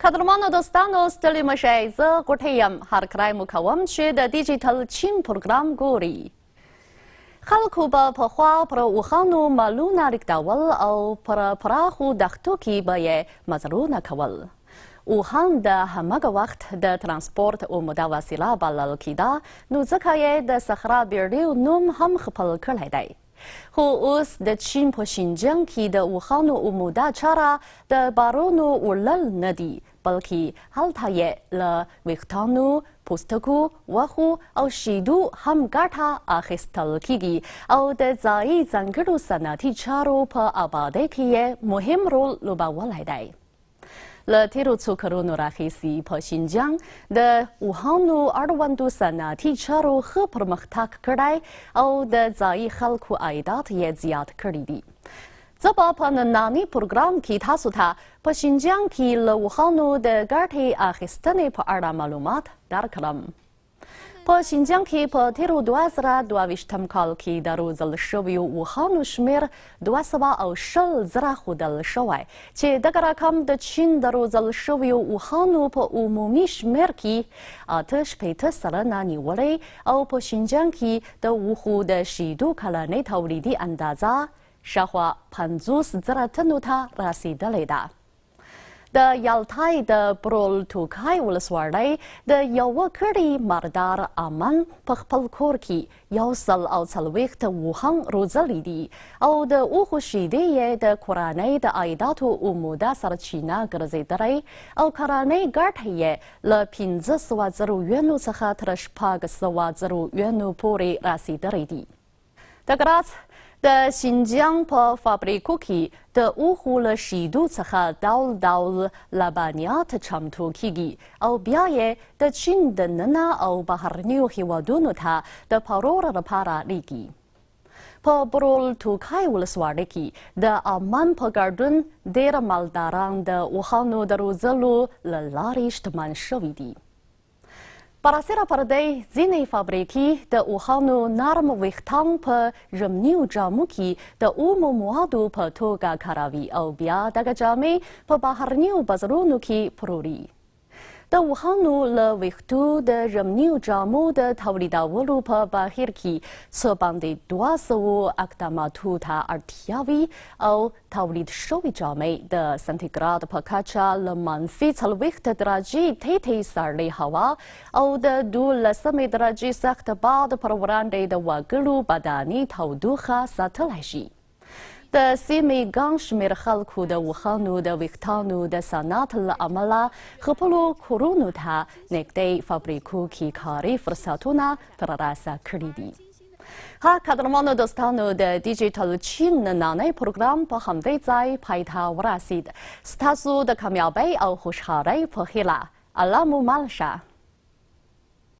قدرمنو دوستانو، ستړي مه شئ. زه غوټۍ یم. هرکلی مو کوم چې د ډیجیټل چین پروګرام ګوري. خلکو به پخوا پر اوښانو مالونه لېږدول او پر پراخو دښتو کې به یې مزلونه کول. اوښان د همغه وخت د ترانسپورت عمده وسیله بلل کېده، نو ځکه یې د صحرا بېړیو نوم هم خپل کړی دی. خو اوس د چین په شینجیانګ کې د اوښانو عمده چاره د بارونو وړل نه دي، بلکې هلته یې له ویښتانو، پوستکو، غوښو او شیدو هم ګټه اخیستل کیږي او د ځایي ځانګړو صنعتي چارو په ابادۍ کې یې مهم رول لوبولی دی. له تېرو څو کلونو راهیسې په شینجیانګ د اوښانو اړوندو صنعتي چارو ښه پرمختګ کړی او د ځایي خلکو عایدات یې زیات کړي دي. زه به په ننني پروګرام کې تاسو ته په شینجیانګ کې له اوښانو د ګټې اخیستنې په اړه معلومات درکړم. په شینجیانګ کې په تېرو 2022 کال کې د روزل شویو اوښانو شمېر 220,000 ښودل شوی، چې دغه رقم د چین د روزل شویو اوښانو په عمومي شمېر کې 68% نیولی او په شینجیانګ کې د اوښو د شیدو کلنۍ تولیدي اندازه شاوخوا 50,000 ټنو ته رسېدلې ده. د یالتای د برولتوکای ولسوالۍ د یوه کړي مردار امن په خپل کور کې 140 اوښان روزلي دي او د اوښو شیدې یې د کورنۍ د عایداتو عمده سرچینه ګرځېدلی او کلنۍ ګټه یې له 500,000 یوانو څخه تر 600,000 یوانو پورې رسېدلی دي. دغه راز د شینجیانګ په فابریکو کې د اوښو له شیدو څخه ډول ډول لبنیات چمتو کیږي او بیا یې د چین دننه او بهرنیو هیوادونو ته د پلور لپاره لیږي. په برول توکای ولسوالۍ کې د امن په ګډون ډېر مالداران د اوښانو د روزلو له لارې شتمن شوي دي. برسېره پر دې، ځینې فابریکې د اوښانو نرم ویښتان په ژمنیو جامو کې د اومو موادو په توګه کاروي او بیا دغه جامې په بهرنیو بازارونو کې پلوري. د اوښانو له ویښتو د ژمنیو جامو د تولیدولو په بهیر کې څه باندې 200 اقداماتو ته اړتیا وي او تولید شوې جامې د سانتیګراد په کچه له -40 درجې ټیټې سړې هوا او د 12 درجې سخت باد پر وړاندې د وګړو بدني تودوخه ساتلی شي. د سیمې ګڼ شمېر خلکو د اوښانو د ویښتانو د صنعت له امله خپلو کورونو ته نږدې فابریکو کې کاري فرصتونه ترلاسه کړي دي. ها قدرمنو دوستانو، د ډیجیټل چین نننی پروګرام په همدې ځای پای ته ورسید. ستاسو د کامیابۍ او خوشحالۍ په هیله، الله مو مل شه.